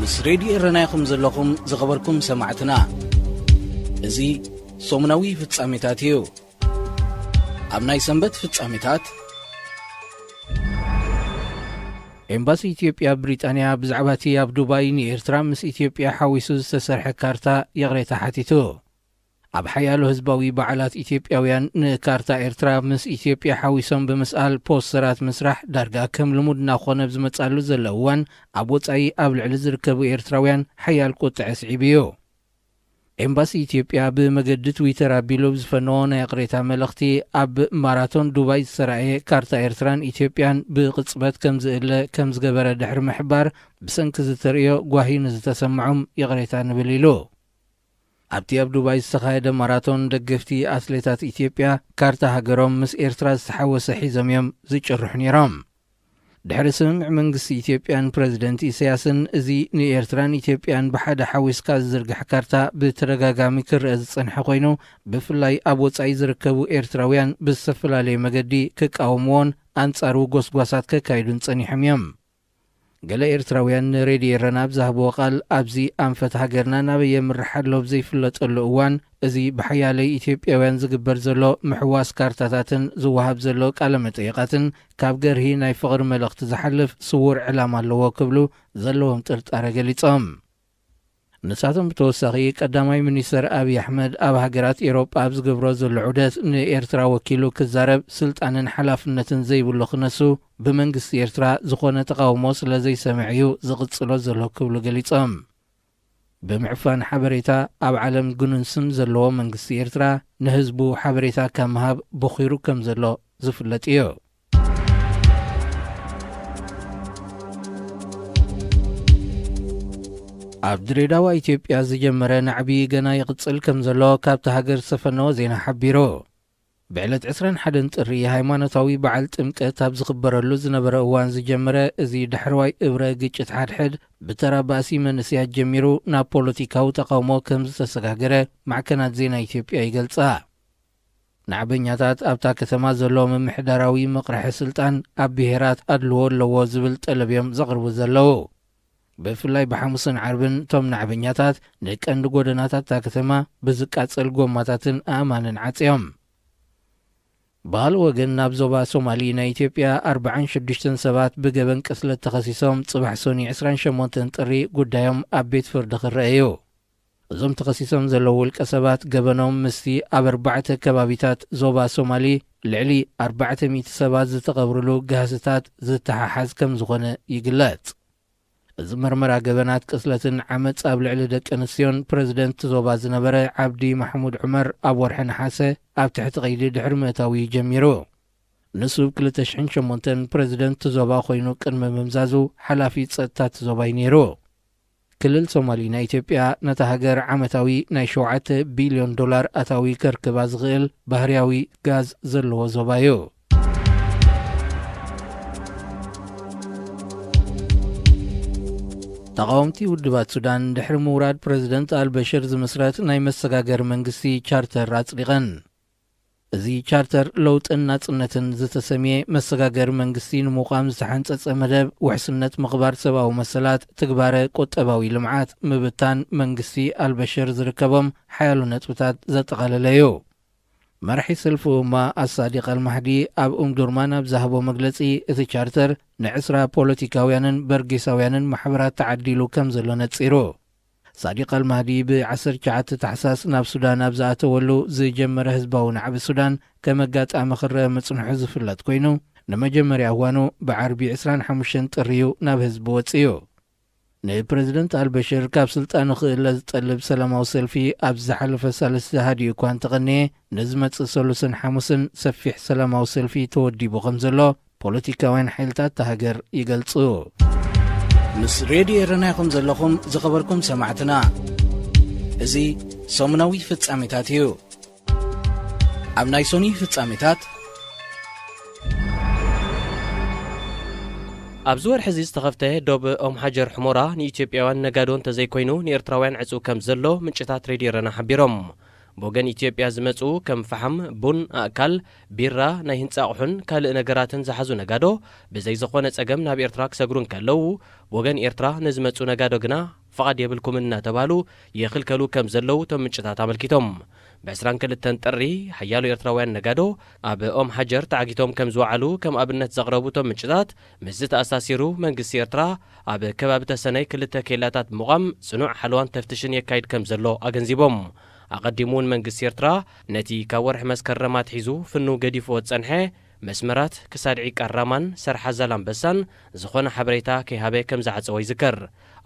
ምስ ሬድዮ ኤረና ኢኹም ዘለኹም ዝኸበርኩም ሰማዕትና። እዚ ሰሙናዊ ፍጻሜታት እዩ። ኣብ ናይ ሰንበት ፍጻሜታት፣ ኤምባሲ ኢትዮጵያ ኣብ ብሪጣንያ ብዛዕባ እቲ ኣብ ዱባይ ንኤርትራ ምስ ኢትዮጵያ ሓዊሱ ዝተሰርሐ ካርታ ይቕሬታ ሓቲቱ። ኣብ ሓያሎ ህዝባዊ በዓላት ኢትዮጵያውያን ንካርታ ኤርትራ ምስ ኢትዮጵያ ሓዊሶም ብምስኣል ፖስተራት ምስራሕ ዳርጋ ከም ልሙድ እናኾነ ኣብ ዝመጻሉ ዘሎ እዋን፣ ኣብ ወጻኢ ኣብ ልዕሊ ዝርከቡ ኤርትራውያን ሓያል ቁጥዐ ስዒቡ እዩ። ኤምባሲ ኢትዮጵያ ብመገዲ ትዊተር ኣቢሉ ብዝፈነዎ ናይ ይቕሬታ መልእኽቲ፣ ኣብ ማራቶን ዱባይ ዝተራእየ ካርታ ኤርትራን ኢትዮጵያን ብቕጽበት ከም ዝእለ ከም ዝገበረ ድሕሪ ምሕባር፣ ብሰንኪ ዝተርእዮ ጓሂ ንዝተሰምዖም ይቕሬታ ንብል ኢሉ። ኣብቲ ኣብ ዱባይ ዝተኻየደ ማራቶን፣ ደገፍቲ ኣትሌታት ኢትዮጵያ ካርታ ሃገሮም ምስ ኤርትራ ዝተሓወሰ ሒዞም እዮም ዝጭርሑ ነይሮም። ድሕሪ ስምምዕ መንግስቲ ኢትዮጵያን ፕረዚደንት ኢሳያስን፣ እዚ ንኤርትራን ኢትዮጵያን ብሓደ ሓዊስካ ዝዝርጋሕ ካርታ ብተደጋጋሚ ክረአ ዝጸንሐ ኮይኑ፣ ብፍላይ ኣብ ወጻኢ ዝርከቡ ኤርትራውያን ብዝተፈላለየ መገዲ ክቃወምዎን ኣንጻሩ ጎስጓሳት ከካይዱን ጸኒሖም እዮም። ገለ ኤርትራውያን ንሬድዮ ኤረና ኣብ ዝሃብዎ ቃል፣ ኣብዚ ኣንፈት ሃገርና ናበይ የምርሕ ኣሎ ኣብ ዘይፍለጠሉ እዋን፣ እዚ ብሓያለይ ኢትዮጵያውያን ዝግበር ዘሎ ምሕዋስ ካርታታትን ዝወሃብ ዘሎ ቃለ መጠይቓትን፣ ካብ ገርሂ ናይ ፍቕሪ መልእኽቲ ዝሓልፍ ስዉር ዕላማ ኣለዎ ክብሉ ዘለዎም ጥርጣረ ገሊጾም። ንሳቶም ብተወሳኺ፣ ቀዳማይ ሚኒስተር ኣብይ ኣሕመድ ኣብ ሃገራት ኤውሮጳ ኣብ ዝገብሮ ዘሎ ዑደት፣ ንኤርትራ ወኪሉ ክዛረብ ስልጣንን ሓላፍነትን ዘይብሉ ክነሱ፣ ብመንግስቲ ኤርትራ ዝኾነ ተቓውሞ ስለ ዘይሰምዕ እዩ ዝቕጽሎ ዘሎ ክብሉ ገሊጾም። ብምዕፋን ሓበሬታ ኣብ ዓለም ግኑን ስም ዘለዎ መንግስቲ ኤርትራ፣ ንህዝቡ ሓበሬታ ካብ ምሃብ ቦኺሩ ከም ዘሎ ዝፍለጥ እዩ። ኣብ ድሬዳዋ ኢትዮጵያ ዝጀመረ ናዕቢ ገና ይቕጽል ከም ዘሎ ካብቲ ሃገር ዝተፈነወ ዜና ሓቢሩ። ብዕለት ዕስራን ሓደን ጥሪ ሃይማኖታዊ በዓል ጥምቀት ኣብ ዝኽበረሉ ዝነበረ እዋን ዝጀመረ እዚ ዳሕረዋይ እብረ ግጭት ሓድሕድ፣ ብተራ ባእሲ መንእሰያት ጀሚሩ ናብ ፖለቲካዊ ተቓውሞ ከም ዝተሰጋገረ ማዕከናት ዜና ኢትዮጵያ ይገልጻ። ናዕበኛታት ኣብታ ከተማ ዘሎ ምምሕዳራዊ ምቕርሒ ስልጣን ኣብ ብሄራት ኣድልዎ ኣለዎ ዝብል ጠለብ እዮም ዘቕርቡ ዘለዉ። ብፍላይ ብሓሙስን ዓርብን እቶም ናዕበኛታት ንቀንዲ ጎደናታት እታ ከተማ ብዝቃጸል ጎማታትን ኣእማንን ዓጽዮም። ብኻልእ ወገን፣ ናብ ዞባ ሶማሊ ናይ ኢትዮጵያ ኣርባዓን ሽዱሽተን ሰባት ብገበን ቅትለት ተኸሲሶም፣ ጽባሕ ሶኒ ዕስራን ሸሞንተን ጥሪ ጉዳዮም ኣብ ቤት ፍርዲ ክረአ እዩ። እዞም ተኸሲሶም ዘለዉ ውልቀ ሰባት፣ ገበኖም ምስቲ ኣብ ኣርባዕተ ከባቢታት ዞባ ሶማሊ ልዕሊ ኣርባዕተ ሚእቲ ሰባት ዝተቐብርሉ ጋህስታት ዝተሓሓዝ ከም ዝኾነ ይግለጽ። እዚ መርመራ ገበናት ቅትለትን ዓመጽ ኣብ ልዕሊ ደቂ ኣንስትዮን፣ ፕረዚደንት ዞባ ዝነበረ ዓብዲ ማሕሙድ ዑመር ኣብ ወርሒ ነሓሰ ኣብ ትሕቲ ቀይዲ ድሕሪ ምእታዉ እዩ ጀሚሩ። ንሱ ኣብ ክልተ ሽሕን ሸሞንተን ፕረዚደንት ዞባ ኮይኑ ቅድሚ ምምዛዙ፣ ሓላፊ ጸጥታ እቲ ዞባ እዩ ነይሩ። ክልል ሶማሊ ናይ ኢትዮጵያ፣ ነታ ሃገር ዓመታዊ ናይ ሸውዓተ ቢልዮን ዶላር ኣታዊ ከርክባ ዝኽእል ባህርያዊ ጋዝ ዘለዎ ዞባ እዩ። ተቓወምቲ ውድባት ሱዳን፣ ድሕሪ ምውራድ ፕረዚደንት ኣልበሽር ዝምስረት ናይ መሰጋገሪ መንግስቲ ቻርተር ኣጽዲቐን። እዚ ቻርተር ለውጥን ናጽነትን ዝተሰምየ መሰጋገሪ መንግስቲ ንምቋም ዝተሓንጸጸ መደብ፣ ውሕስነት፣ ምኽባር ሰብኣዊ መሰላት፣ ትግባረ ቁጠባዊ ልምዓት፣ ምብታን መንግስቲ ኣልበሽር ዝርከቦም ሓያሎ ነጥብታት ዘጠቓለለ እዩ። መራሒ ሰልፊ ኡማ ኣሳዲቕ ኣልማህዲ ኣብ ኡምዱርማን ኣብ ዝሃቦ መግለጺ፣ እቲ ቻርተር ንዕስራ ፖለቲካውያንን በርጌሳውያንን ማሕበራት ተዓዲሉ ከም ዘሎ ነጺሩ። ሳዲቕ ኣልማህዲ ብ ዓሰርተ ትሽዓተ ታሕሳስ ናብ ሱዳን ኣብ ዝኣተወሉ ዝጀመረ ህዝባዊ ናዕቢ ሱዳን ከም ኣጋጣሚ ክረአ ምጽንሑ ዝፍለጥ ኮይኑ፣ ንመጀመርያ እዋኑ ብዓርቢ ዕስራን ሓሙሽተን ጥሪ እዩ ናብ ህዝቢ ወጺኡ። ንፕረዚደንት ኣልበሽር ካብ ስልጣኑ ክእለ ዝጠልብ ሰላማዊ ሰልፊ ኣብ ዝሓለፈ ሳልስቲ ሃዲኡ እኳ እንተቐነየ፣ ንዝመጽእ ሰሉስን ሓሙስን ሰፊሕ ሰላማዊ ሰልፊ ተወዲቡ ከም ዘሎ ፖለቲካውያን ሓይልታት እታ ሃገር ይገልጹ። ምስ ሬድዮ ኤረና ኢኹም ዘለኹም ዝኸበርኩም ሰማዕትና። እዚ ሰሙናዊ ፍጻሜታት እዩ። ኣብ ናይ ሶኒ ፍጻሜታት፣ ኣብዚ ወርሒ እዚ ዝተኸፍተ ዶብ ኦም ሓጀር ሕሞራ ንኢትዮጵያውያን ነጋዶ እንተዘይኮይኑ ንኤርትራውያን ዕጹው ከም ዘሎ ምንጭታት ሬድዮ ኤረና ሓቢሮም። ብወገን ኢትዮጵያ ዝመጹ ከም ፈሓም፣ ቡን፣ ኣእካል፣ ቢራ፣ ናይ ህንጻ ኣቑሑን ካልእ ነገራትን ዝሓዙ ነጋዶ ብዘይ ዝኾነ ጸገም ናብ ኤርትራ ክሰግሩ እንከለዉ፣ ብወገን ኤርትራ ንዝመጹ ነጋዶ ግና ፍቓድ የብልኩምን እናተባህሉ ይኽልከሉ ከም ዘለዉ እቶም ምንጭታት ኣመልኪቶም። ብ22 ጥሪ ሓያሎ ኤርትራውያን ነጋዶ ኣብ ኦም ሓጀር ተዓጊቶም ከም ዝወዓሉ ከም ኣብነት ዘቕረቡ እቶም ምንጭታት፣ ምስዚ ተኣሳሲሩ መንግስቲ ኤርትራ ኣብ ከባቢ ተሰነይ ክልተ ኬላታት ብምዃም ጽኑዕ ሓለዋን ተፍትሽን የካይድ ከም ዘሎ ኣገንዚቦም። ኣቐዲሙ እውን መንግስቲ ኤርትራ ነቲ ካብ ወርሒ መስከረም ኣትሒዙ ፍኑ ገዲፍዎ ዝጸንሐ መስመራት ክሳድ ዒቃር ራማን ሰርሓ ዛላምበሳን ዝኾነ ሓበሬታ ከይሃበ ከም ዝዓጸወ ይዝከር።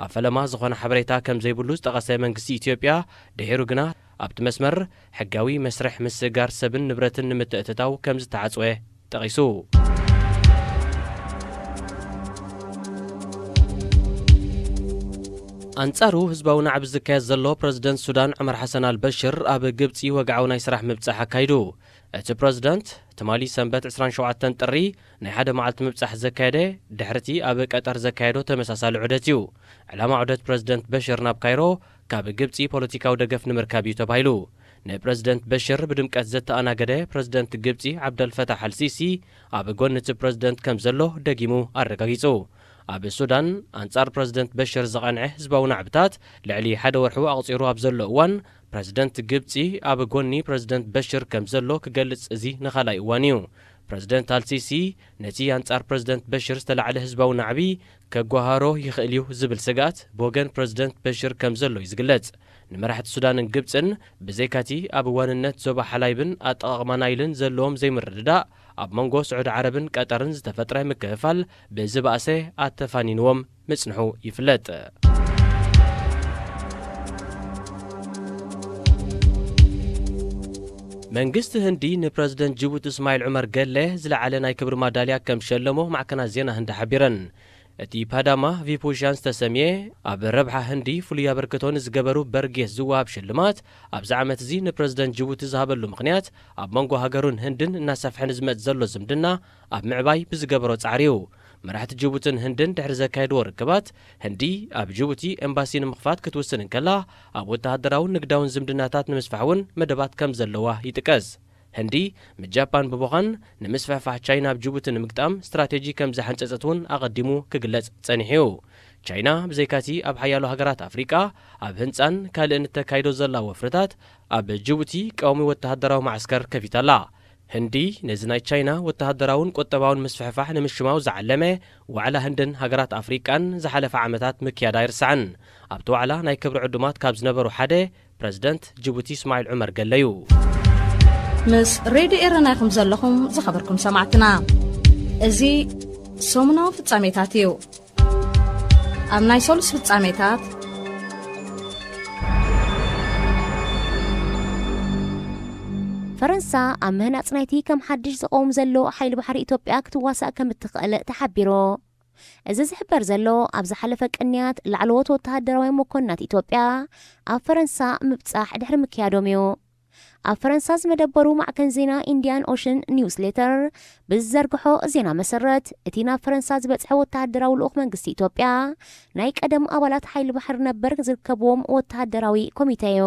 ኣብ ፈለማ ዝኾነ ሓበሬታ ከም ዘይብሉ ዝጠቐሰ መንግስቲ ኢትዮጵያ፣ ድሒሩ ግና ኣብቲ መስመር ሕጋዊ መስርሕ ምስግጋር ሰብን ንብረትን ንምትእትታው ከም ዝተዓጽወ ጠቒሱ። ኣንጻሩ ህዝባዊ ናዕቢ ዝካየድ ዘሎ ፕረዚደንት ሱዳን ዑመር ሓሰን ኣልበሽር ኣብ ግብጺ ወግዓዊ ናይ ስራሕ ምብጻሕ ኣካይዱ። እቲ ፕረዚደንት ትማሊ ሰንበት ዕስራን ሸውዓተን ጥሪ ናይ ሓደ መዓልቲ ምብጻሕ ዘካየደ ድሕርቲ ኣብ ቀጠር ዘካየዶ ተመሳሳሊ ዑደት እዩ። ዕላማ ዑደት ፕረዚደንት በሽር ናብ ካይሮ ካብ ግብጺ ፖለቲካዊ ደገፍ ንምርካብ እዩ ተባሂሉ። ንፕረዚደንት በሽር ብድምቀት ዘተኣናገደ ፕረዚደንት ግብጺ ዓብደልፈታሕ ኣልሲሲ ኣብ ጎኒ እቲ ፕረዚደንት ከም ዘሎ ደጊሙ ኣረጋጊጹ። ኣብ ሱዳን ኣንጻር ፕረዚደንት በሽር ዝቐንዐ ህዝባዊ ናዕብታት ልዕሊ ሓደ ወርሑ ኣቕጺሩ ኣብ ዘሎ እዋን፣ ፕረዚደንት ግብጺ ኣብ ጎኒ ፕረዚደንት በሽር ከም ዘሎ ክገልጽ እዚ ንኻልኣይ እዋን እዩ። ፕረዚደንት ኣልሲሲ ነቲ ኣንጻር ፕረዚደንት በሽር ዝተላዕለ ህዝባዊ ናዕቢ ከጓሃሮ ይኽእል እዩ ዝብል ስግኣት ብወገን ፕረዚደንት በሽር ከም ዘሎ እዩ ዝግለጽ። ንመራሕቲ ሱዳንን ግብጽን ብዘይካቲ ኣብ ዋንነት ዞባ ሓላይብን ኣጠቓቕማ ናይልን ዘለዎም ዘይምርድዳእ ኣብ መንጎ ስዑዲ ዓረብን ቀጠርን ዝተፈጥረ ምክፍፋል ብዝባእሰ ኣተፋኒንዎም ምጽንሑ ይፍለጥ። መንግስቲ ህንዲ ንፕረዚደንት ጅቡቲ እስማዒል ዑመር ገለ ዝለዓለ ናይ ክብሪ ማዳልያ ከም ሸለሞ ማዕከናት ዜና ህንዲ ሓቢረን። እቲ ፓዳማ ቪፑሻን ዝተሰምየ ኣብ ረብሓ ህንዲ ፍሉይ ኣበርክቶ ንዝገበሩ በርጌስ ዝወሃብ ሽልማት፣ ኣብዚ ዓመት እዚ ንፕረዚደንት ጅቡቲ ዝሃበሉ ምኽንያት ኣብ መንጎ ሃገሩን ህንድን እናሰፍሐ ንዝመጽእ ዘሎ ዝምድና ኣብ ምዕባይ ብዝገበሮ ጻዕሪ እዩ። መራሕቲ ጅቡትን ህንድን ድሕሪ ዘካየድዎ ርክባት፣ ህንዲ ኣብ ጅቡቲ ኤምባሲ ንምኽፋት ክትውስን እንከላ፣ ኣብ ወተሃደራውን ንግዳውን ዝምድናታት ንምስፋሕ እውን መደባት ከም ዘለዋ ይጥቀስ። ህንዲ ምስ ጃፓን ብምዃን ንምስፍሕፋሕ ቻይና ኣብ ጅቡቲ ንምግጣም ስትራቴጂ ከም ዝሓንጸጸት እውን ኣቐዲሙ ክግለጽ ጸኒሑ እዩ። ቻይና ብዘይካቲ ኣብ ሓያሎ ሃገራት ኣፍሪቃ ኣብ ህንጻን ካልእን እተካይዶ ዘላ ወፍርታት ኣብ ጅቡቲ ቀዋሚ ወተሃደራዊ ማዕስከር ከፊታ ኣላ። ህንዲ ነዚ ናይ ቻይና ወተሃደራውን ቁጠባውን ምስፍሕፋሕ ንምሽማው ዝዓለመ ዋዕላ ህንድን ሃገራት ኣፍሪቃን ዝሓለፈ ዓመታት ምክያዳ ኣይርሳዕን። ኣብቲ ዋዕላ ናይ ክብሪ ዕዱማት ካብ ዝነበሩ ሓደ ፕረዚደንት ጅቡቲ እስማዒል ዑመር ገለ እዩ። ምስ ሬድዮ ኤረና ኢኹም ዘለኹም ዝኸበርኩም ሰማዕትና። እዚ ሰሙናዊ ፍጻሜታት እዩ። ኣብ ናይ ሰሉስ ፍጻሜታት፣ ፈረንሳ ኣብ ምህናጽ ናይቲ ከም ሓድሽ ዝቐውም ዘሎ ሓይሊ ባሕሪ ኢትዮጵያ ክትዋሳእ ከም እትኽእል ተሓቢሩ። እዚ ዝሕበር ዘሎ ኣብ ዝሓለፈ ቅንያት ላዕለዎት ወተሃደራውያን መኮንናት ኢትዮጵያ ኣብ ፈረንሳ ምብጻሕ ድሕሪ ምክያዶም እዩ። ኣብ ፈረንሳ ዝመደበሩ ማዕከን ዜና ኢንዲያን ኦሽን ኒውስሌተር ብዝዘርግሖ ዜና መሰረት፣ እቲ ናብ ፈረንሳ ዝበጽሐ ወተሃደራዊ ልኡኽ መንግስቲ ኢትዮጵያ ናይ ቀደም ኣባላት ሓይሊ ባሕሪ ነበር ዝርከብዎም ወተሃደራዊ ኮሚተ እዩ።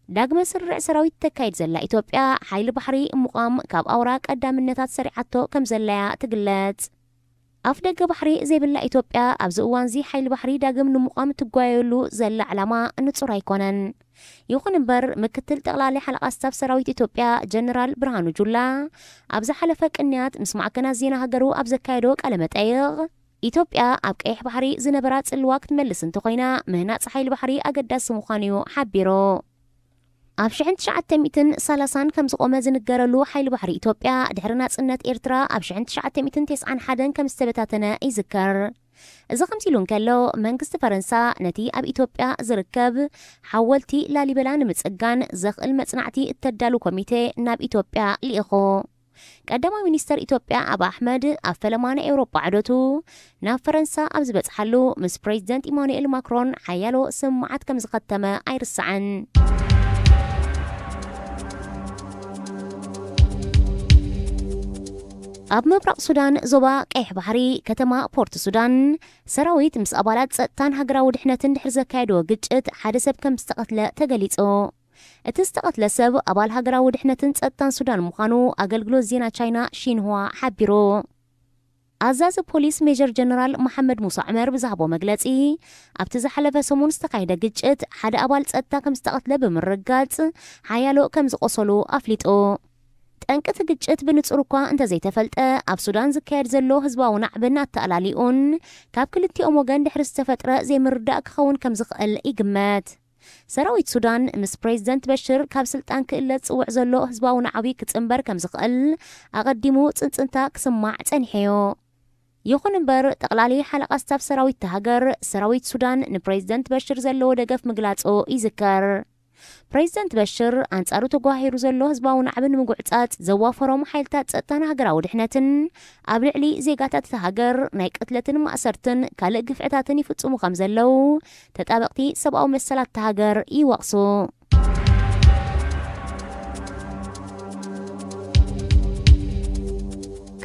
ዳግመ ስርርዕ ሰራዊት ተካይድ ዘላ ኢትዮጵያ፣ ሓይሊ ባሕሪ ምቋም ካብ ኣውራ ቀዳምነታት ሰሪዓቶ ከም ዘላያ ትግለጽ። ኣፍ ደገ ባሕሪ ዘይብላ ኢትዮጵያ፣ ኣብዚ እዋንዚ ሓይሊ ባሕሪ ዳግም ንምቋም ትጓየሉ ዘላ ዕላማ ንጹር ኣይኮነን። ይኹን እምበር፣ ምክትል ጠቕላሊ ሓለቓ ስታፍ ሰራዊት ኢትዮጵያ ጀነራል ብርሃኑ ጁላ፣ ኣብ ዝሓለፈ ቅንያት ምስ ማዕከናት ዜና ሃገሩ ኣብ ዘካየዶ ቃለ መጠይቕ፣ ኢትዮጵያ ኣብ ቀይሕ ባሕሪ ዝነበራ ጽልዋ ክትመልስ እንተኾይና፣ ምህናጽ ሓይሊ ባሕሪ ኣገዳሲ ምዃኑ እዩ ሓቢሩ። ኣብ ሽሕን ትሽዓተ ሚእትን ሰላሳን ከም ዝቖመ ዝንገረሉ ሓይሊ ባሕሪ ኢትዮጵያ፣ ድሕሪ ናጽነት ኤርትራ ኣብ ሽሕን ትሽዓተ ሚእትን ተስዓን ሓደን ከም ዝተበታተነ ይዝከር። እዚ ከምዚ ኢሉ እንከሎ፣ መንግስቲ ፈረንሳ ነቲ ኣብ ኢትዮጵያ ዝርከብ ሓወልቲ ላሊበላ ንምጽጋን ዘኽእል መጽናዕቲ እተዳሉ ኮሚቴ ናብ ኢትዮጵያ ልኢኹ። ቀዳማይ ሚኒስተር ኢትዮጵያ ኣብ ኣሕመድ ኣብ ፈለማ ናይ ኤውሮጳ ዑደቱ ናብ ፈረንሳ ኣብ ዝበጽሓሉ፣ ምስ ፕሬዚደንት ኢማኑኤል ማክሮን ሓያሎ ስምምዓት ከም ዝኸተመ ኣይርሳዕን። ኣብ ምብራቕ ሱዳን፣ ዞባ ቀይሕ ባሕሪ፣ ከተማ ፖርት ሱዳን፣ ሰራዊት ምስ ኣባላት ጸጥታን ሃገራዊ ድሕነትን ድሕሪ ዘካየድዎ ግጭት ሓደ ሰብ ከም ዝተቐትለ ተገሊጹ። እቲ ዝተቐትለ ሰብ ኣባል ሃገራዊ ድሕነትን ጸጥታን ሱዳን ምዃኑ ኣገልግሎት ዜና ቻይና ሺንሁዋ ሓቢሩ። ኣዛዚ ፖሊስ ሜጀር ጀነራል መሓመድ ሙሳ ዑመር ብዝሃቦ መግለጺ፣ ኣብቲ ዝሓለፈ ሰሙን ዝተኻየደ ግጭት ሓደ ኣባል ጸጥታ ከም ዝተቐትለ ብምርጋጽ፣ ሓያሎ ከም ዝቖሰሉ ኣፍሊጡ። ጠንቂ እቲ ግጭት ብንጹር እኳ እንተዘይተፈልጠ፣ ኣብ ሱዳን ዝካየድ ዘሎ ህዝባዊ ናዕብን ኣተኣላሊኡን ካብ ክልቲኦም ወገን ድሕሪ ዝተፈጥረ ዘይምርዳእ ክኸውን ከም ዝኽእል ይግመት። ሰራዊት ሱዳን ምስ ፕሬዚደንት በሽር ካብ ስልጣን ክእለ ዝጽውዕ ዘሎ ህዝባዊ ናዕቢ ክጽንበር ከም ዝኽእል ኣቐዲሙ ጽንጽንታ ክስማዕ ጸኒሐዮ። ይኹን እምበር፣ ጠቕላሊ ሓለቓ ስታፍ ሰራዊት እታ ሃገር፣ ሰራዊት ሱዳን ንፕሬዚደንት በሽር ዘለዎ ደገፍ ምግላጹ ይዝከር። ፕሬዚደንት በሽር ኣንጻሩ ተጓሂሩ ዘሎ ህዝባዊ ናዕቢ ንምጉዕጻጽ ዘዋፈሮም ሓይልታት ጸጥታን ሃገራዊ ድሕነትን ኣብ ልዕሊ ዜጋታት እታ ሃገር ናይ ቅትለትን ማእሰርትን ካልእ ግፍዕታትን ይፍጽሙ ከም ዘለዉ ተጣበቕቲ ሰብኣዊ መሰላት እታ ሃገር ይወቕሱ።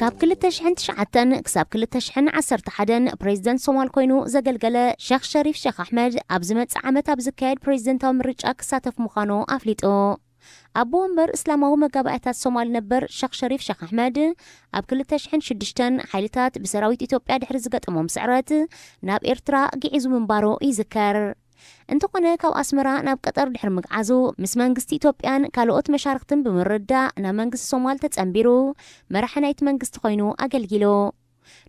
ካብ ክልተ ሽሕን ትሽዓተን ክሳብ ክልተ ሽሕን ዓሰርተ ሓደን ፕሬዚደንት ሶማል ኮይኑ ዘገልገለ ሸኽ ሸሪፍ ሸኽ ኣሕመድ፣ ኣብ ዝመጽእ ዓመት ኣብ ዝካየድ ፕሬዚደንታዊ ምርጫ ክሳተፍ ምዃኑ ኣፍሊጡ። ኣቦ ወንበር እስላማዊ መጋባእያታት ሶማል ነበር ሸኽ ሸሪፍ ሸኽ ኣሕመድ፣ ኣብ ክልተ ሽሕን ሽዱሽተን ሓይልታት ብሰራዊት ኢትዮጵያ ድሕሪ ዝገጠሞም ስዕረት ናብ ኤርትራ ግዒዙ ምንባሩ ይዝከር። እንተኾነ፣ ካብ ኣስመራ ናብ ቀጠር ድሕሪ ምግዓዙ፣ ምስ መንግስቲ ኢትዮጵያን ካልኦት መሻርኽትን ብምርዳእ ናብ መንግስቲ ሶማል ተጸንቢሩ፣ መራሒ ናይቲ መንግስቲ ኮይኑ ኣገልጊሉ።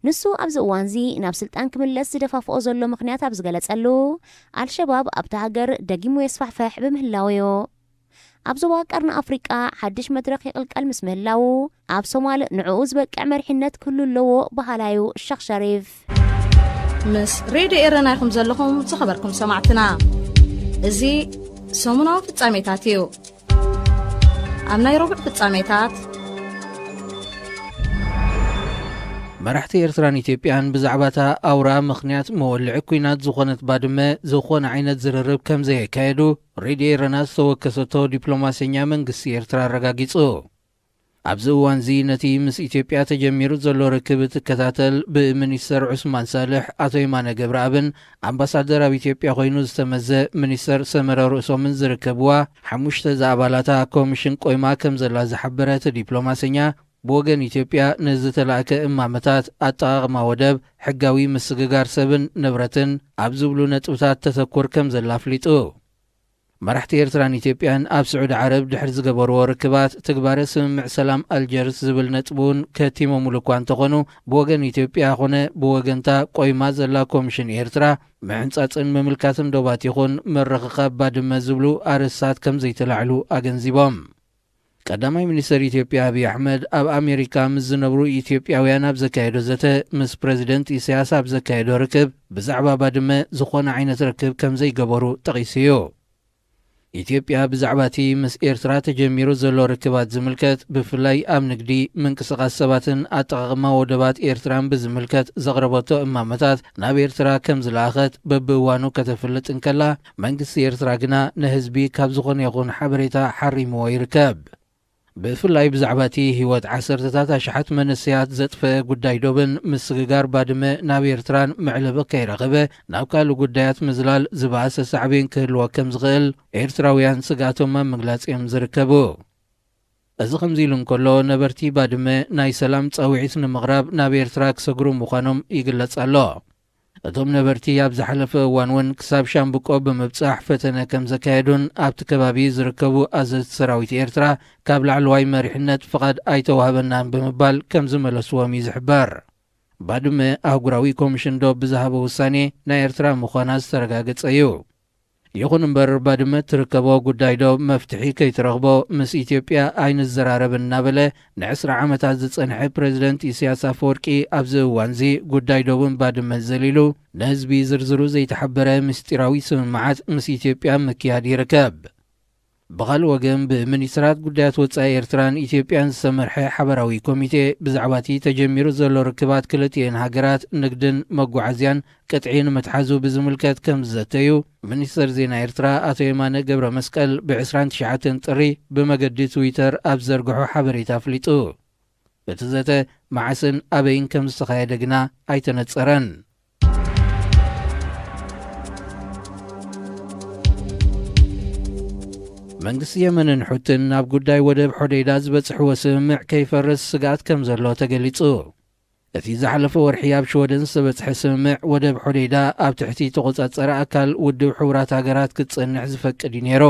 ንሱ ኣብዚ እዋንዚ ናብ ስልጣን ክምለስ ዝደፋፍኦ ዘሎ ምኽንያት ኣብ ዝገለጸሉ፣ ኣልሸባብ ኣብታ ሃገር ደጊሙ የስፋሕፍሕ ብምህላው'ዩ። ኣብ ዞባ ቀርኒ ኣፍሪቃ ሓድሽ መድረኽ ይቕልቀል ምስ ምህላዉ፣ ኣብ ሶማል ንዕኡ ዝበቅዕ መሪሕነት ክህሉ ኣለዎ በሃላዩ ሸኽ ሸሪፍ። ምስ ሬድዮ ኤረና ኢኹም ዘለኹም ዝኸበርኩም ሰማዕትና። እዚ ሰሙናዊ ፍጻሜታት እዩ። ኣብ ናይ ረቡዕ ፍጻሜታት፣ መራሕቲ ኤርትራን ኢትዮጵያን ብዛዕባ እታ ኣውራ ምኽንያት መወልዒ ኲናት ዝኾነት ባድመ ዝኾነ ዓይነት ዝርርብ ከም ዘየካየዱ ሬድዮ ኤረና ዝተወከሰቶ ዲፕሎማሰኛ መንግስቲ ኤርትራ ኣረጋጊጹ። ኣብዚ እዋንዚ ነቲ ምስ ኢትዮጵያ ተጀሚሩ ዘሎ ርክብ እትከታተል ብሚኒስተር ዑስማን ሳልሕ ኣቶ የማነ ገብረኣብን ኣምባሳደር ኣብ ኢትዮጵያ ኮይኑ ዝተመዘ ሚኒስተር ሰመረ ርእሶምን ዝርከብዋ ሓሙሽተ ዝኣባላታ ኮሚሽን ቆይማ ከም ዘላ ዝሓበረ እቲ ዲፕሎማሰኛ፣ ብወገን ኢትዮጵያ ንዝተላእከ እማመታት ኣጠቓቕማ ወደብ፣ ሕጋዊ ምስግጋር ሰብን ንብረትን ኣብ ዝብሉ ነጥብታት ተተኩር ከም ዘላ ኣፍሊጡ። መራሕቲ ኤርትራን ኢትዮጵያን ኣብ ስዑዲ ዓረብ ድሕሪ ዝገበርዎ ርክባት፣ ትግባረ ስምምዕ ሰላም ኣልጀርስ ዝብል ነጥቢ እውን ከቲሞምሉ እኳ እንተኾኑ፣ ብወገን ኢትዮጵያ ኾነ ብወገንታ ቆይማ ዘላ ኮሚሽን ኤርትራ፣ ምሕንጻጽን ምምልካትን ዶባት ይኹን ምርኽኻብ ባድመ ዝብሉ ኣርእስታት ከም ዘይተላዕሉ ኣገንዚቦም። ቀዳማይ ሚኒስተር ኢትዮጵያ ኣብይ ኣሕመድ ኣብ ኣሜሪካ ምስ ዝነብሩ ኢትዮጵያውያን ኣብ ዘካየዶ ዘተ፣ ምስ ፕረዚደንት ኢሳያስ ኣብ ዘካየዶ ርክብ ብዛዕባ ባድመ ዝኾነ ዓይነት ርክብ ከም ዘይገበሩ ጠቒሱ እዩ። ኢትዮጵያ ብዛዕባ እቲ ምስ ኤርትራ ተጀሚሩ ዘሎ ርክባት ዝምልከት፣ ብፍላይ ኣብ ንግዲ፣ ምንቅስቓስ ሰባትን ኣጠቓቕማ ወደባት ኤርትራን ብዝምልከት ዘቕረበቶ እማመታት ናብ ኤርትራ ከም ዝለኣኸት በብእዋኑ ከተፍልጥ እንከላ፣ መንግስቲ ኤርትራ ግና ንህዝቢ ካብ ዝኾነ ይኹን ሓበሬታ ሓሪምዎ ይርከብ። ብፍላይ ብዛዕባ እቲ ህይወት ዓሰርተታት ኣሽሓት መንእሰያት ዘጥፈአ ጉዳይ ዶብን ምስግጋር ባድመ ናብ ኤርትራን መዕለቢ ከይረኸበ ናብ ካልእ ጉዳያት ምዝላል ዝበኣሰ ሳዕቤን ክህልዎ ከም ዝኽእል ኤርትራውያን ስግኣቶም ኣብ ምግላጽ እዮም ዝርከቡ። እዚ ከምዚ ኢሉ እንከሎ፣ ነበርቲ ባድመ ናይ ሰላም ጻውዒት ንምቕራብ ናብ ኤርትራ ክሰግሩ ምዃኖም ይግለጽ ኣሎ። እቶም ነበርቲ ኣብ ዝሓለፈ እዋን እውን ክሳብ ሻምብቆ ብምብጻሕ ፈተነ ከም ዘካየዱን ኣብቲ ከባቢ ዝርከቡ ኣዘዝቲ ሰራዊት ኤርትራ ካብ ላዕለዋይ መሪሕነት ፍቓድ ኣይተዋህበናን ብምባል ከም ዝመለስዎም እዩ ዝሕበር። ባድመ ኣህጉራዊ ኮሚሽን ዶብ ብዝሃቦ ውሳኔ ናይ ኤርትራ ምዃና ዝተረጋገጸ እዩ። ይኹን እምበር፣ ባድመ እትርከቦ ጉዳይ ዶብ መፍትሒ ከይትረኽቦ ምስ ኢትዮጵያ ኣይንዘራረብን እናበለ ንዕስራ ዓመታት ዝጸንሐ ፕረዚደንት ኢሳያስ ኣፈወርቂ፣ ኣብዚ እዋንዚ ጉዳይ ዶብን ባድመን ዘሊሉ፣ ንህዝቢ ዝርዝሩ ዘይተሓበረ ምስጢራዊ ስምምዓት ምስ ኢትዮጵያ ምክያድ ይርከብ። ብኻልእ ወገን፣ ብሚኒስትራት ጉዳያት ወጻኢ ኤርትራን ኢትዮጵያን ዝተመርሐ ሓበራዊ ኮሚቴ ብዛዕባ እቲ ተጀሚሩ ዘሎ ርክባት ክልቲኤን ሃገራት ንግድን መጓዓዝያን ቅጥዒ ንምትሓዙ ብዝምልከት ከም ዝዘተዩ፣ ሚኒስተር ዜና ኤርትራ ኣቶ የማነ ገብረ መስቀል ብ ዕስራን ትሽዓተን ጥሪ ብመገዲ ትዊተር ኣብ ዝዘርግሖ ሓበሬታ ኣፍሊጡ። እቲ ዘተ መዓስን ኣበይን ከም ዝተኻየደ ግና ኣይተነጸረን። መንግስቲ የመንን ሑትን ናብ ጉዳይ ወደብ ሖዴይዳ ዝበጽሕዎ ስምምዕ ከይፈርስ ስግኣት ከም ዘሎ ተገሊጹ። እቲ ዝሓለፈ ወርሒ ኣብ ሽወደን ዝተበጽሐ ስምምዕ ወደብ ሖዴይዳ ኣብ ትሕቲ ተቖጻጸረ ኣካል ውድብ ሕቡራት ሃገራት ክትጸንሕ ዝፈቅድ እዩ ነይሩ።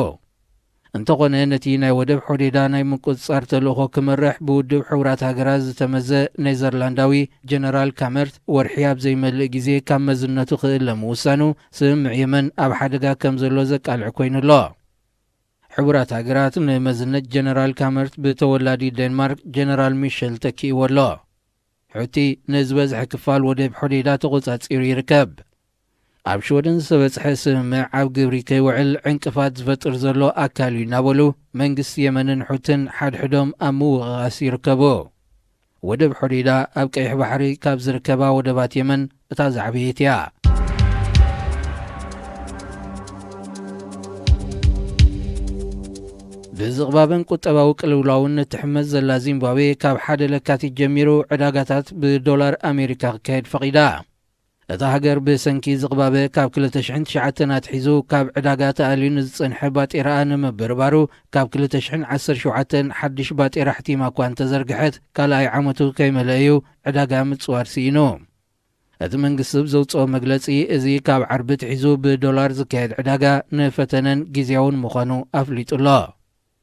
እንተኾነ ነቲ ናይ ወደብ ሖዴይዳ ናይ ምቁጽጻር ተልእኾ ክምራሕ ብውድብ ሕቡራት ሃገራት ዝተመዘ ኔዘርላንዳዊ ጀነራል ካመርት ወርሒ ኣብ ዘይመልእ ግዜ ካብ መዝነቱ ክእለ ምውሳኑ ስምምዕ የመን ኣብ ሓደጋ ከም ዘሎ ዘቃልዕ ኮይኑ ኣሎ። ሕቡራት ሃገራት ንመዝነት ጀነራል ካመርት ብተወላዲ ዴንማርክ ጀነራል ሚሸል ተኪእዎ ኣሎ። ሑቲ ንዝበዝሐ ክፋል ወደብ ሖዴዳ ተቖጻጺሩ ይርከብ። ኣብ ሽወደን ዝተበጽሐ ስምምዕ ኣብ ግብሪ ከይውዕል ዕንቅፋት ዝፈጥር ዘሎ ኣካል እዩ እናበሉ መንግስቲ የመንን ሑትን ሓድሕዶም ኣብ ምውቕቓስ ይርከቡ። ወደብ ሖዴዳ ኣብ ቀይሕ ባሕሪ ካብ ዝርከባ ወደባት የመን እታ ዝዓበየት እያ። ብዝቕባበን ቁጠባዊ ቅልውላውን እትሕመስ ዘላ ዚምባብዌ ካብ ሓደ ለካቲት ጀሚሩ ዕዳጋታት ብዶላር ኣሜሪካ ክካየድ ፈቒዳ። እታ ሃገር ብሰንኪ ዝቕባበ ካብ ክልተ ሽሕን ትሽዓተን ኣትሒዙ ካብ ዕዳጋ ተኣልዩ ንዝጸንሐ ባጤራኣ ንምብርባሩ ካብ ክልተ ሽሕን ዓሰርተ ሸውዓተን ሓድሽ ባጤራ ሕቲማ እኳ እንተዘርግሐት ካልኣይ ዓመቱ ከይመልአ እዩ ዕዳጋ ምጽዋር ስኢኑ። እቲ መንግስቲ ብዘውጽኦ መግለጺ፣ እዚ ካብ ዓርቢ ኣትሒዙ ብዶላር ዝካየድ ዕዳጋ ንፈተነን ግዝያውን ምዃኑ ኣፍሊጡ ኣሎ።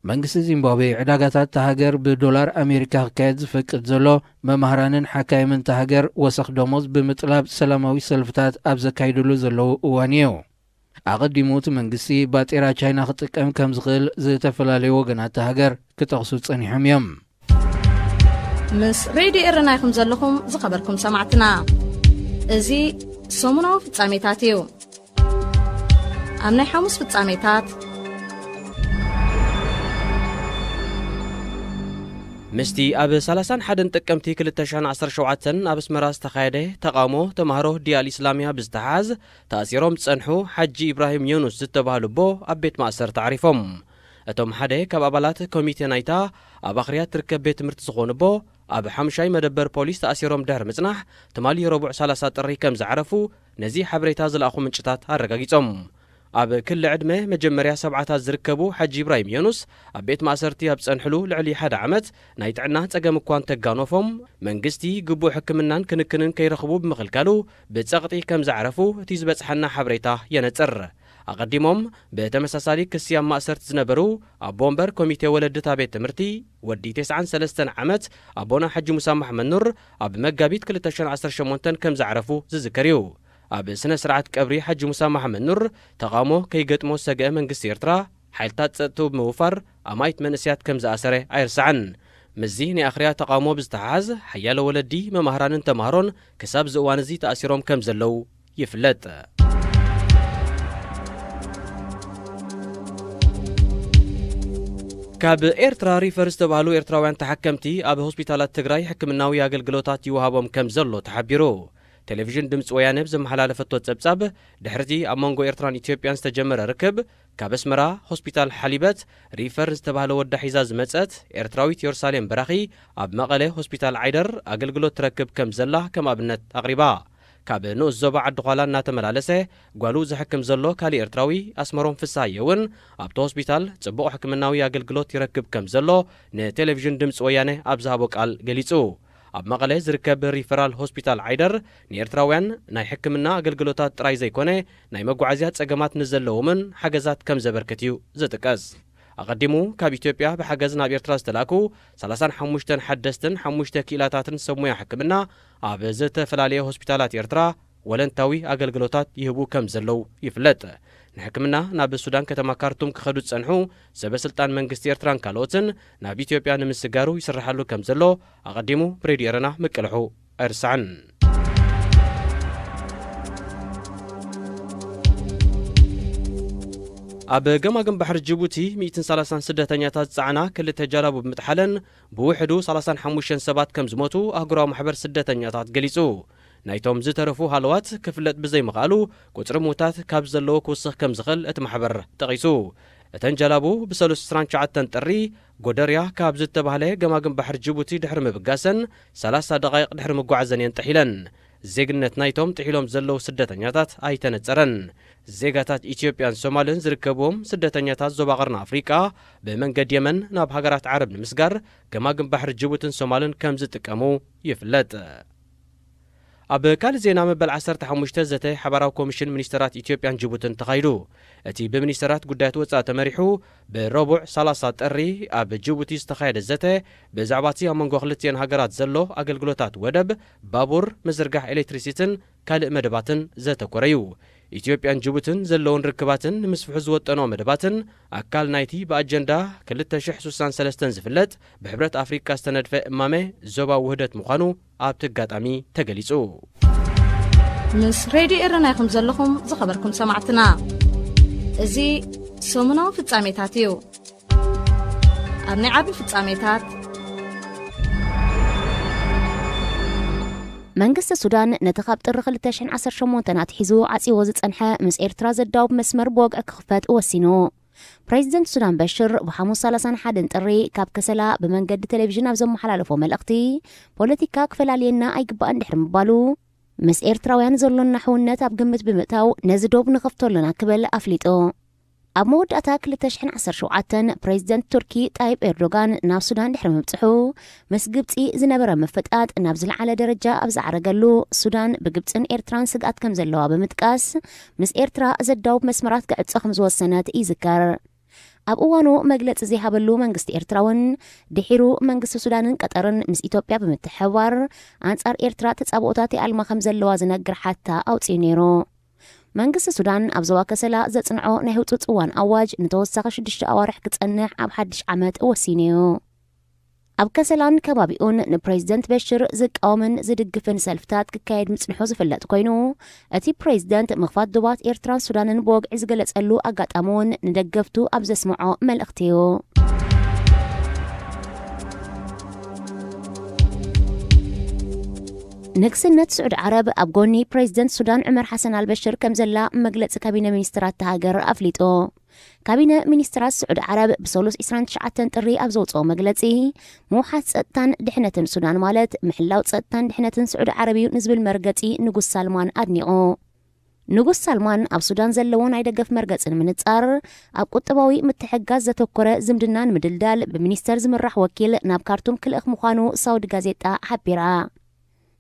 መንግስቲ ዚምባብዌ ዕዳጋታት እታ ሃገር ብዶላር ኣሜሪካ ክካየድ ዝፈቅድ ዘሎ፣ መማህራንን ሓካይምን እታ ሃገር ወሰኽ ደሞዝ ብምጥላብ ሰላማዊ ሰልፍታት ኣብ ዘካይድሉ ዘለዉ እዋን እዩ። ኣቐዲሙ እቲ መንግስቲ ባጤራ ቻይና ክጥቀም ከም ዝኽእል ዝተፈላለዩ ወገናት እታ ሃገር ክጠቕሱ ጸኒሖም እዮም። ምስ ሬድዮ ኤረና ኢኹም ዘለኹም ዝኸበርኩም ሰማዕትና። እዚ ሰሙናዊ ፍጻሜታት እዩ። ኣብ ናይ ሓሙስ ፍጻሜታት፣ ምስቲ ኣብ ሰላሳን ሓደን ጥቅምቲ ክልተ ሽሕን ዓሰርተ ሸውዓተን ኣብ ኣስመራ ዝተኻየደ ተቓውሞ ተማሃሮ ዲያል ኢስላሚያ ብዝተሓዝ ተኣሲሮም ዝጸንሑ ሓጂ ኢብራሂም ዮኑስ ዝተባህሉ ኣቦ ኣብ ቤት ማእሰርቲ ዓሪፎም። እቶም ሓደ ካብ ኣባላት ኮሚቴ ናይታ ኣብ ኣኽርያ ትርከብ ቤት ትምህርቲ ዝኾኑ ኣቦ፣ ኣብ ሓሙሻይ መደበር ፖሊስ ተኣሲሮም ድሕሪ ምጽናሕ፣ ትማሊ ረቡዕ ሰላሳ ጥሪ ከም ዝዓረፉ ነዚ ሓበሬታ ዝለኣኹ ምንጭታት ኣረጋጊጾም። ኣብ ክሊ ዕድመ መጀመርያ ሰብዓታት ዝርከቡ ሓጂ ኢብራሂም ዮኑስ፣ ኣብ ቤት ማእሰርቲ ኣብ ዝጸንሕሉ ልዕሊ ሓደ ዓመት ናይ ጥዕና ጸገም እኳ እንተጋነፎም፣ መንግስቲ ግቡእ ሕክምናን ክንክንን ከይረኽቡ ብምኽልካሉ ብጸቕጢ ከም ዝዓረፉ እቲ ዝበጽሓና ሓበሬታ የነጽር። ኣቐዲሞም ብተመሳሳሊ ክሲ ኣብ ማእሰርቲ ዝነበሩ ኣቦ ወንበር ኮሚቴ ወለዲ እታ ቤት ትምህርቲ፣ ወዲ ተስዓን ሰለስተን ዓመት ኣቦና ሓጂ ሙሳ መሓመድ ኑር፣ ኣብ መጋቢት ክልተ ሽሕን ዓሰርተ ሸሞንተን ከም ዝዓረፉ ዝዝከር እዩ። ኣብ ስነ ስርዓት ቀብሪ ሓጂ ሙሳ መሓመድ ኑር ተቓውሞ ከይገጥሞ ዝሰግአ መንግስቲ ኤርትራ፣ ሓይልታት ጸጥትኡ ብምውፋር ኣማኢት መንእሰያት ከም ዝኣሰረ ኣይርሳዕን። ምስዚ ናይ ኣኽርያ ተቓውሞ ብዝተሓሓዝ፣ ሓያሎ ወለዲ፣ መማህራንን ተማሃሮን ክሳብ እዚ እዋን እዚ ተኣሲሮም ከም ዘለዉ ይፍለጥ። ካብ ኤርትራ ሪፈር ዝተባህሉ ኤርትራውያን ተሓከምቲ ኣብ ሆስፒታላት ትግራይ ሕክምናዊ ኣገልግሎታት ይወሃቦም ከም ዘሎ ተሓቢሩ። ቴሌቪዥን ድምፂ ወያነ ብዘመሓላለፈቶ ጸብጻብ፣ ድሕሪቲ ኣብ መንጎ ኤርትራን ኢትዮጵያን ዝተጀመረ ርክብ፣ ካብ ኣስመራ ሆስፒታል ሓሊበት ሪፈር ዝተባህለ ወዳ ሒዛ ዝመጸት ኤርትራዊት ዮርሳሌም በራኺ፣ ኣብ መቐለ ሆስፒታል ዓይደር ኣገልግሎት ትረክብ ከም ዘላ ከም ኣብነት ኣቕሪባ። ካብ ንኡስ ዞባ ዓዲ ዃላ እናተመላለሰ ጓሉ ዘሕክም ዘሎ ካሊእ ኤርትራዊ ኣስመሮም ፍስሃየ እውን ኣብቲ ሆስፒታል ጽቡቕ ሕክምናዊ ኣገልግሎት ይረክብ ከም ዘሎ ንቴሌቪዥን ድምፂ ወያነ ኣብ ዝሃቦ ቃል ገሊጹ። ኣብ መቐለ ዝርከብ ሪፈራል ሆስፒታል ዓይደር ንኤርትራውያን ናይ ሕክምና ኣገልግሎታት ጥራይ ዘይኮነ፣ ናይ መጓዓዝያ ጸገማት ንዘለዎምን ሓገዛት ከም ዘበርክት እዩ ዝጥቀስ። ኣቐዲሙ ካብ ኢትዮጵያ ብሓገዝ ናብ ኤርትራ ዝተላእኩ ሰላሳን ሓሙሽተን ሓደስትን ሓሙሽተ ክኢላታትን ሰብ ሞያ ሕክምና ኣብ ዝተፈላለየ ሆስፒታላት ኤርትራ ወለንታዊ ኣገልግሎታት ይህቡ ከም ዘለዉ ይፍለጥ። ንሕክምና ናብ ሱዳን ከተማ ካርቱም ክኸዱ ዝጸንሑ ሰበ ስልጣን መንግስቲ ኤርትራን ካልኦትን ናብ ኢትዮጵያ ንምስጋሩ ይስርሓሉ ከም ዘሎ ኣቐዲሙ ብሬድዮ ኤረና ምቅልሑ ኣይርሳዕን። ኣብ ገማግም ባሕሪ ጅቡቲ ሚእትን ሰላሳን ስደተኛታት ዝጸዓና ክልተ ጃላቡ ብምጥሓለን ብውሕዱ ሰላሳን ሓሙሽተን ሰባት ከም ዝሞቱ ኣህጉራዊ ማሕበር ስደተኛታት ገሊጹ። ናይቶም ዝተረፉ ሃለዋት ክፍለጥ ብዘይምኽኣሉ፣ ቁጽሪ ምዉታት ካብ ዘለዎ ክውስኽ ከም ዝኽእል እቲ ማሕበር ጠቒሱ። እተን ጃላቡ ብሰሉስ ዕስራን ትሽዓተን ጥሪ ጎደርያ ካብ ዝተባህለ ገማግም ባሕሪ ጅቡቲ ድሕሪ ምብጋሰን ሰላሳ ደቓይቕ ድሕሪ ምጓዓዘን እየን ጥሒለን። ዜግነት ናይቶም ጥሒሎም ዘለዉ ስደተኛታት ኣይተነጸረን። ዜጋታት ኢትዮጵያን ሶማልን ዝርከብዎም ስደተኛታት ዞባ ቀርኒ ኣፍሪቃ ብመንገዲ የመን ናብ ሃገራት ዓረብ ንምስጋር ገማግም ባሕሪ ጅቡትን ሶማልን ከም ዝጥቀሙ ይፍለጥ። ኣብ ካልእ ዜና፣ መበል ዓሰርተ ሓሙሽተ ዘተ ሓባራዊ ኮሚሽን ሚኒስተራት ኢትዮጵያን ጅቡትን ተኻይዱ። እቲ ብሚኒስተራት ጉዳያት ወጻኢ ተመሪሑ ብረቡዕ ሰላሳ ጥሪ ኣብ ጅቡቲ ዝተኻየደ ዘተ ብዛዕባ እቲ ኣብ መንጎ ክልቲኤን ሃገራት ዘሎ ኣገልግሎታት ወደብ፣ ባቡር፣ ምዝርጋሕ ኤሌክትሪሲትን ካልእ መደባትን ዘተኮረ እዩ። ኢትዮጵያን ጅቡትን ዘለውን ርክባትን ንምስፍሑ ዝወጠኖ መደባትን ኣካል ናይቲ ብኣጀንዳ ክልተ ሽሕ ስሳን ሰለስተን ዝፍለጥ ብሕብረት ኣፍሪካ ዝተነድፈ እማመ ዞባዊ ውህደት ምዃኑ ኣብቲ ኣጋጣሚ ተገሊጹ። ምስ ሬድዮ ኤረና ኢኹም ዘለኹም ዝኸበርኩም ሰማዕትና። እዚ ሰሙናዊ ፍጻሜታት እዩ። ኣብ ናይ ዓቢ ፍጻሜታት፣ መንግስቲ ሱዳን ነቲ ካብ ጥሪ ክልተ ሽሕን ዓሰርተ ሸሞንተን ኣትሒዙ ዓጽይዎ ዝጸንሐ ምስ ኤርትራ ዘዳውብ መስመር ብወግዒ ክኽፈት ወሲኑ። ፕሬዚደንት ሱዳን በሽር ብሓሙስ ሰላሳን ሓደን ጥሪ ካብ ከሰላ ብመንገዲ ቴሌቪዥን ኣብ ዘመሓላለፎ መልእኽቲ፣ ፖለቲካ ክፈላልየና ኣይግባእን ድሕሪ ምባሉ፣ ምስ ኤርትራውያን ዘሎና ሕውነት ኣብ ግምት ብምእታው ነዚ ዶብ ንኸፍቶ ኣለና ክብል ኣፍሊጡ። ኣብ መወዳእታ ክልተ ሽሕን ዓሰርተ ሸውዓተን ፕሬዚደንት ቱርኪ ጣይብ ኤርዶጋን ናብ ሱዳን ድሕሪ ምብጽሑ፣ ምስ ግብጺ ዝነበረ ምፍጣጥ ናብ ዝለዓለ ደረጃ ኣብ ዝዓረገሉ፣ ሱዳን ብግብጽን ኤርትራን ስግኣት ከም ዘለዋ ብምጥቃስ፣ ምስ ኤርትራ ዘዳውብ መስመራት ክዕጾ ከም ዝወሰነት ይዝከር። ኣብ እዋኑ መግለጺ ዘይሃበሉ መንግስቲ ኤርትራ እውን፣ ድሒሩ መንግስቲ ሱዳንን ቀጠርን ምስ ኢትዮጵያ ብምትሕብባር፣ ኣንጻር ኤርትራ ተጻብኦታት ይኣልማ ከም ዘለዋ ዝነግር ሓታ ኣውጺኡ ነይሩ። መንግስቲ ሱዳን ኣብ ዞባ ከሰላ ዘጽንዖ ናይ ህጹጽ እዋን ኣዋጅ ንተወሳኺ ሽዱሽተ ኣዋርሕ ክጸንሕ ኣብ ሓድሽ ዓመት ወሲኑ እዩ። ኣብ ከሰላን ከባቢኡን ንፕሬዚደንት በሽር ዝቃወምን ዝድግፍን ሰልፍታት ክካየድ ምጽንሑ ዝፍለጥ ኮይኑ፣ እቲ ፕሬዚደንት ምኽፋት ዶባት ኤርትራን ሱዳንን ብወግዒ ዝገለጸሉ ኣጋጣሚ እውን ንደገፍቱ ኣብ ዘስምዖ መልእኽቲ እዩ። ንግስነት ስዑዲ ዓረብ ኣብ ጎኒ ፕሬዚደንት ሱዳን ዑመር ሓሰን ኣልበሽር ከም ዘላ መግለጺ ካቢነ ሚኒስትራት እታ ሃገር ኣፍሊጡ። ካቢነ ሚኒስትራት ስዑዲ ዓረብ ብሰሉስ ዕስራን ትሽዓተን ጥሪ ኣብ ዘውጽኦ መግለጺ፣ ምውሓስ ጸጥታን ድሕነትን ሱዳን ማለት ምሕላው ጸጥታን ድሕነትን ስዑዲ ዓረብ እዩ ንዝብል መርገጺ ንጉስ ሳልማን ኣድኒቑ። ንጉስ ሳልማን ኣብ ሱዳን ዘለዎ ናይ ደገፍ መርገጺ ንምንጻር፣ ኣብ ቁጠባዊ ምትሕግጋዝ ዘተኮረ ዝምድና ንምድልዳል ብሚኒስተር ዝምራሕ ወኪል ናብ ካርቱም ክልእኽ ምዃኑ ሳውዲ ጋዜጣ ሓቢራ።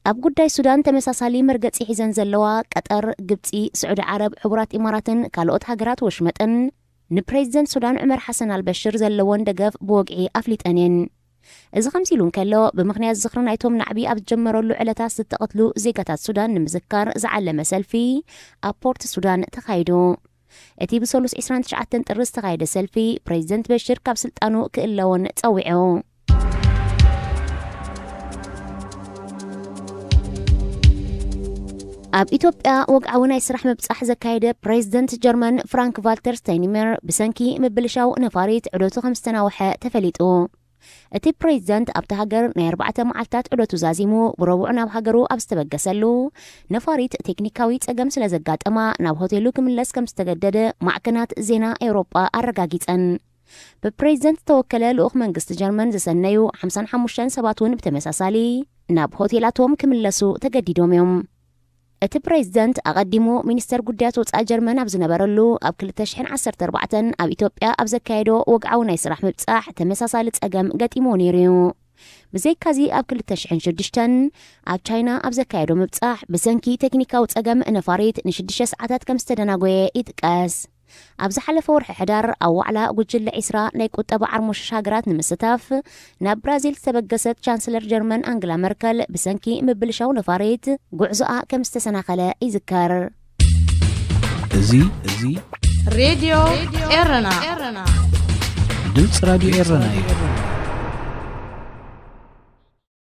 ኣብ ጉዳይ ሱዳን ተመሳሳሊ መርገጺ ሒዘን ዘለዋ ቀጠር፣ ግብጺ፣ ስዑዲ ዓረብ፣ ሕቡራት ኢማራትን ካልኦት ሃገራት ወሽመጥን ንፕሬዚደንት ሱዳን ዑመር ሓሰን ኣልበሽር ዘለወን ደገፍ ብወግዒ ኣፍሊጠን እየን። እዚ ከምዚ ኢሉ እንከሎ፣ ብምኽንያት ዝኽሪ ናይቶም ናዕቢ ኣብ ዝጀመረሉ ዕለታት ዝተቐትሉ ዜጋታት ሱዳን ንምዝካር ዝዓለመ ሰልፊ ኣብ ፖርት ሱዳን ተኻይዱ። እቲ ብሰሉስ ዕስራን ትሽዓተን ጥሪ ዝተኻየደ ሰልፊ፣ ፕሬዚደንት በሽር ካብ ስልጣኑ ክእለውን ጸዊዑ። ኣብ ኢትዮጵያ ወግዓዊ ናይ ስራሕ ምብጻሕ ዘካየደ ፕሬዚደንት ጀርመን ፍራንክ ቫልተር ስታይንሜር ብሰንኪ ምብልሻው ነፋሪት ዑደቱ ከም ዝተናውሐ ተፈሊጡ። እቲ ፕሬዚደንት ኣብቲ ሃገር ናይ ኣርባዕተ መዓልታት ዑደቱ ዛዚሙ ብረቡዕ ናብ ሃገሩ ኣብ ዝተበገሰሉ፣ ነፋሪት ቴክኒካዊ ጸገም ስለ ዘጋጠማ ናብ ሆቴሉ ክምለስ ከም ዝተገደደ ማዕከናት ዜና ኤውሮጳ ኣረጋጊጸን። ብፕሬዚደንት ዝተወከለ ልኡኽ መንግስቲ ጀርመን ዝሰነዩ ሓምሳን ሓሙሽተን ሰባት እውን ብተመሳሳሊ ናብ ሆቴላቶም ክምለሱ ተገዲዶም እዮም። እቲ ፕሬዚደንት ኣቐዲሙ ሚኒስተር ጉዳያት ወጻኢ ጀርመን ኣብ ዝነበረሉ፣ ኣብ ክልተ ሽሕን ዓሰርተ ኣርባዕተን ኣብ ኢትዮጵያ ኣብ ዘካየዶ ወግዓዊ ናይ ስራሕ ምብጻሕ ተመሳሳሊ ጸገም ገጢምዎ ነይሩ እዩ። ብዘይካዚ ኣብ ክልተ ሽሕን ሽዱሽተን ኣብ ቻይና ኣብ ዘካየዶ ምብጻሕ ብሰንኪ ቴክኒካዊ ጸገም ነፋሪት ንሽዱሽተ ሰዓታት ከም ዝተደናጎየ ይጥቀስ። ኣብ ዝሓለፈ ወርሒ ሕዳር ኣብ ዋዕላ ጉጅለ ዒስራ ናይ ቁጠባ ዓርሞሽሽ ሃገራት ንምስታፍ ናብ ብራዚል ዝተበገሰት ቻንስለር ጀርመን ኣንግላ መርከል ብሰንኪ ምብልሻው ነፋሪት ጉዕዞኣ ከም ዝተሰናኸለ ይዝከር። እዚ እዚ ሬድዮ ኤረና ድምፂ ራድዮ ኤረና እዩ።